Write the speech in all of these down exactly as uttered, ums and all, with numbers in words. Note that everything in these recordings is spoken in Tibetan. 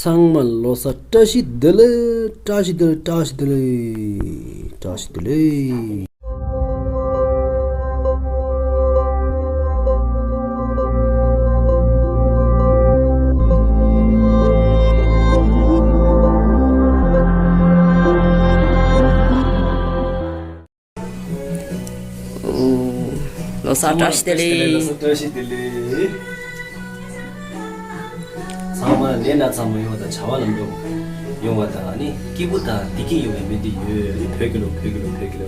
ཚང་མ་ལོ་གསར་བཀྲ་ཤིས་བདེ་ལེགས། བཀྲ་ཤིས་བདེ་ལེགས། བཀྲ་ཤིས་བདེ་ལེགས། བཀྲ་ཤིས་བདེ་ལེགས། ལོ་གསར་བཀྲ་ཤིས་བདེ་ལེགས། ལོ་གསར་བཀྲ་ཤིས་བདེ་ལེགས། ཚང་མ་ནད་ན་ཚ་མ་ཡོང་བ་དང་། བྱ་བ་ལམ་འགྲོ་ཡོང་བ་དང་། ཨ་ནི་སྐྱིད་པོ་དང་བདེ་སྐྱིད་ཡོང་བའི་སྨོན་འདུན་ཡོད། བོད་ཀྱི་ལོ། བོད་ཀྱི་ལོ། བོད་ཀྱི་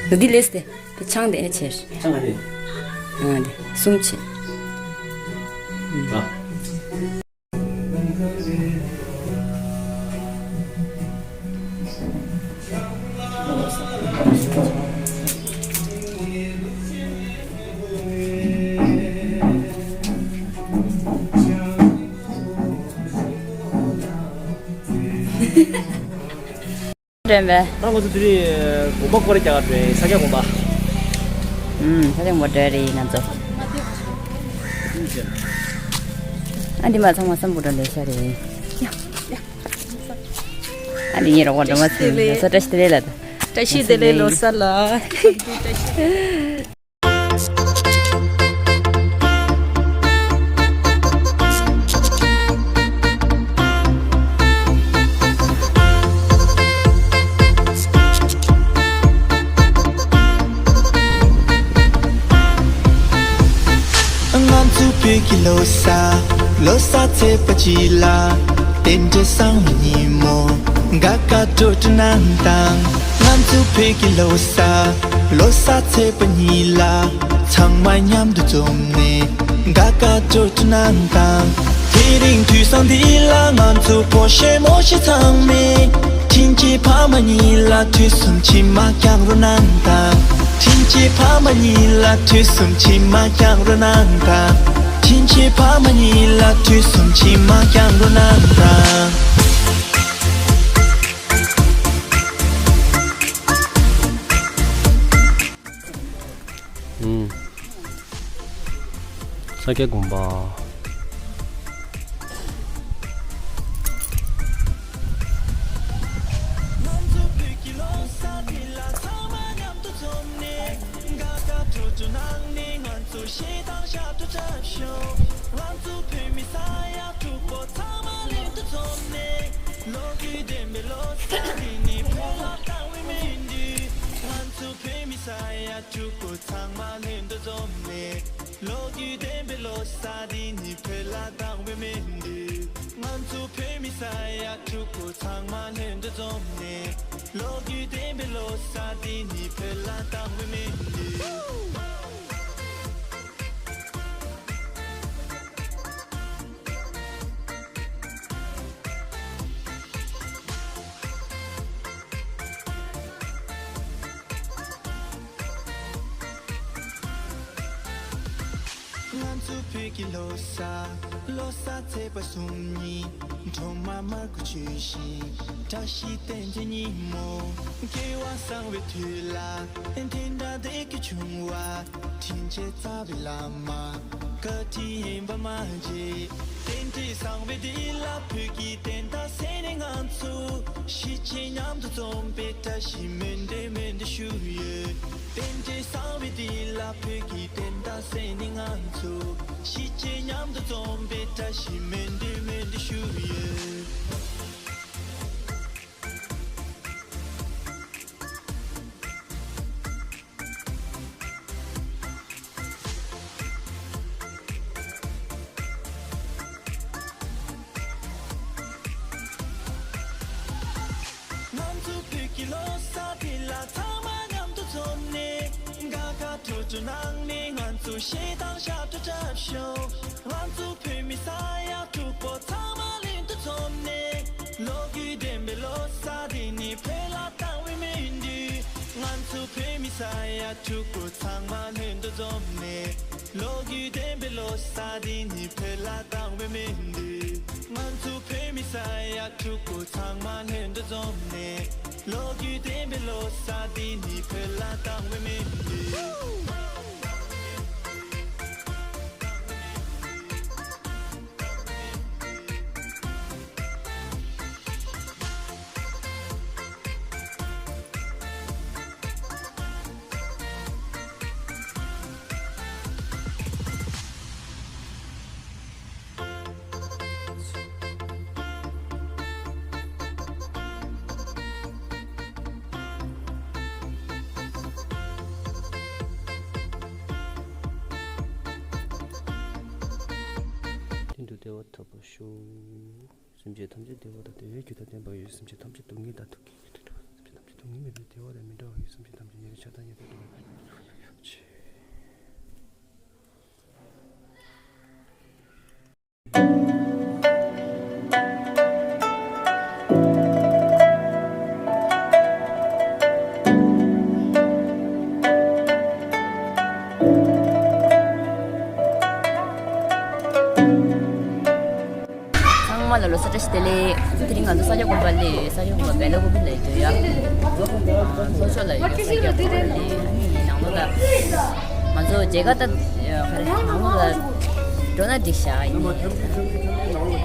ལོ། འདི་ལས་ཏེ་དེ་ཆང་དེ་ཨེ་ཆེར། ཆང་ག་དེ། ཨ་དེ་གསུམ་ཆེ། ཨ། དྲན་པས། ད་ང་ཚོ་དེ་རིང་དགོན་པ་སྐོར་ར་རྒྱག་ག་འགྲོ་ཡིན། ས་སྐྱ་དགོན་པ། ཨུམ། ས་སྐྱ་དགོན་པ་འགྲོ་ཡ་རེད་ང་ཚོ། ཨ་འདི་མ་ཚང་མ་སམ་བྷོ་ཊ་ལས་ཤ་རེད། ཨ་འདི་ངའི་རོགས་པ་འགྲོ་མ་ཚུལ། ལོ་གསར་བཀྲ་ཤིས་བདེ་ལེགས་ལ། བཀྲ་ཤིས་བདེ་ལེགས། ལོ་གསར་ལ། ང་ཚོའི་བོད་ཀྱི་ལོ་གསར། ལོ་གསར་ཚེས་པ་གཅིག་ལ། རྟེན་འབྲེལ་བཟང་བའི་ཉིན་མོ། དགའ་དགའ་སྤྲོ་སྤྲོ་གནང་དང་། ང་ཚོའི་བོད་ཀྱི་ལོ་གསར། ལོ་གསར་ཚེས་པ་གཉིས་ལ། ཚང་མ་མཉམ་དུ་འཛོམས་ནས། དགའ་དགའ་སྤྲོ་སྤྲོ་གནང་དང་། དེ་རིང་དུས་བཟང་འདི་ལ། ང་ཚོ་ཕོ་གཞོན་མོ་གཞོན་ཚང་མས། དྲིན་ཆེན་ཕ་མ་གཉིས་ལ་དུས་གསུམ་མཆི་མ་བརྐྱང་རོགས་གནང་དང་། དྲིན་ཆེན་ཕ་མ་གཉིས་ལ་དུས་གསུམ་མཆི་མ་བརྐྱང་རོགས་གནང་དང་། དྲིན་ཆེན་ཕ་མ་གཉིས་ལ་དུས་གསུམ་མཆི་མ་བརྐྱང་རོགས་གནང་དང་། ཨུམ། ས་སྐྱ་དགོན་པ། ང་ཚོ་བོད་ཀྱི་ལོ་གསར་འདི་ལ་ཚང་མ་མཉམ་དུ་འཛོམས་ནས། དགའ་དགའ་སྤྲོ་སྤྲོ་གནང་ནས། ང་ཚོ་གཞས་དང་ཞབས་བྲོ་འཁྲབ་ཤོག་ང་ཚོ་བོད་མི་ས་ཡ་དྲུག་པོ་ཚང་མ་ལྷན་དུ་འཛོམས་ནས། ལོ་རྒྱུས་ལྡན་པའི་ལོ་གསར་འདི་ནི་བོད་ལ་བཏང་བའི་སྨོན་འདུན། ང་ཚོ་བོད་མི་ས་ཡ་དྲུག་པོ་ཚང་མ་ལྷན་དུ་འཛོམས་ནས། ལོ་རྒྱུས་ལྡན་པའི་ལོ་གསར་འདི་ནི་བོད་ལ་བཏང་བའི་སྨོན་འདུན། ང་ཚོ་བོད་མི་ས་ཡ་དྲུག་པོ་ཚང་མ་ལྷན་དུ་འཛོམས་ནས། ལོ་རྒྱུས་ལྡན་པའི་ལོ་གསར་འདི་ནི་བོད་ལ་བཏང་བའི་སྨོན་འདུན། ང་ཚོ་བོད་ཀྱི་ལོ་གསར། ལོ་གསར་ཚེས་པ་གསུམ་ཉིན། སྒྲོལ་མ་མར་ཁུ་ཆུ་བཞིན། བཀྲ་ཤིས་རྟེན་འབྲེལ་ཉིན་མོ། སྐལ་བ་བཟང་བའི་དུས་ལ། དེ་འདྲ་བདེ་སྐྱིད་བྱུང་བ། དྲིན་ཆེན་རྩ་བའི་བླ་མ། བཀའ་དྲིན་ཡིན་པ་མ་བརྗེད། རྟེན་འབྲེལ་བཟང་བའི་འདི་ལ། བོད་ཀྱི་བདེན་མཐའ་གསལ་ནས། ང་ཚོ་གཞིས་བྱེས་མཉམ་དུ་འཛོམས་པའི། བཀྲ་ཤིས་སྨོན་འདུན་སྨོན་འདུན་ཞུ་ཡོད། རྟེན་འབྲེལ་བཟང་བའི་འདི་ལ། བོད་ཀྱི་བདེན་མཐའ་གསལ་ནས། ང་ཚོ་གཞིས་བྱེས་མཉམ་དུ་འཛོམས་པའི། བཀྲ་ཤིས་སྨོན་འདུན་སྨོན་འདུན་ཞུ་ཡོད། ང་ཚོ་བོད་ཀྱི་ལོ་གསར་འདི་ལ། ཚང་མ་མཉམ་དུ་འཛོམས་ནས། དགའ་དགའ་སྤྲོ་སྤྲོ་གནང་ནས། ང་ཚོ་གཞས་དང་ཞབས་བྲོ་འཁྲབ་ཤོག་ང་ཚོ་བོད་མི་ས་ཡ་དྲུག་པོ་ཚང་མ་ལྷན་དུ་འཛོམས་ནས། ལོ་རྒྱུས་ལྡན་པའི་ལོ་གསར་འདི་ནི་བོད་ལ་བཏང་བའི་སྨོན་འདུན། ང་ཚོ་བོད་མི་ས་ཡ་དྲུག་པོ་ཚང་མ་ལྷན་དུ་འཛོམས་ནས། ལོ་རྒྱུས་ལྡན་པའི་ལོ་གསར་འདི་ནི་བོད་ལ་བཏང་བའི་སྨོན་འདུན། ང་ཚོ་བོད་མི་ས་ཡ་དྲུག་པོ་ཚང་མ་ལྷན་དུ་འཛོམས་ནས། ལོ་རྒྱུས་ལྡན་པའི་ལོ་གསར་འདི་ནི་བོད་ལ་བཏང་བའི་སྨོན་འདུན། དུ་བདེ་བ་ཐོབ་པར་ཤོག། སེམས་ཅན་ཐམས་ཅད་བདེ་བ་དང་བདེ་བའི་རྒྱུ་དང་ལྡན་པ་ཡོད། སེམས་ཅན་ཐམས་ཅད་སྡུག་བསྔལ་དང་སྡུག་བསྔལ་མེད་པའི་བདེ་བ་དང་མི་འབྲལ་བ་ཡོད། སེམས་ཅན་ཐམས་ཅད་ཉེ་རིང་ཆགས་སྡང་གཉིས་སུ་མེད་པའི་བདེ་བ་དང་མི་འབྲལ་བ་ཡོད། ཚང་མ་ལ་ལོ་གསར་བཀྲ་ཤིས་བདེ་ལེགས། དེ་རིང་ང་ཚོ་ས་སྐྱ་དགོན་པ་སླེབས་ཡོད། ས་སྐྱ་དགོན་པ་བེ་ལ་ཀུ་པི་ལ་ཡོད་ཡ། ལྷོ་ཕྱོགས་ལ་ཡོད་ས་སྐྱ་དགོན་པ་སླེབས། ཨ་ནི་ནང་ལོགས་ལ་ང་ཚོ་མཇལ་ཁ་ད་ག་རེ་ནང་ལོགས་ལ་འགྲོ་ན་འགྲིག་ཤག་ཡིན་ནི་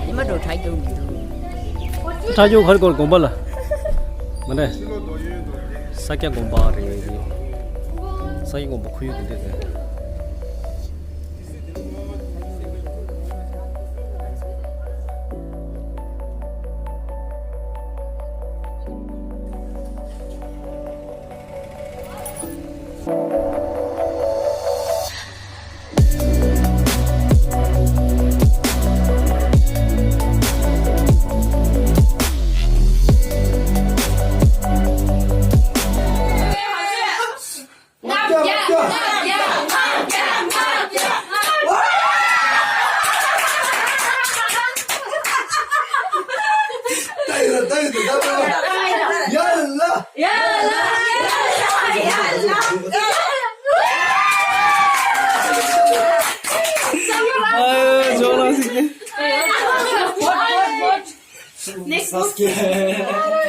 ཉི་མ་འགྲོ་དྲག་རྒྱུ་མི་འདུག་ཁྲ་ཆུ་ཁར་སྐོར་དགོན་པ་ལ། མ་རེད། ས་སྐྱ་དགོན་པ་རེད། ས་སྐྱ་དགོན་པ་ཁོར་ཡུག་འདི་འདྲ་རེད། Next.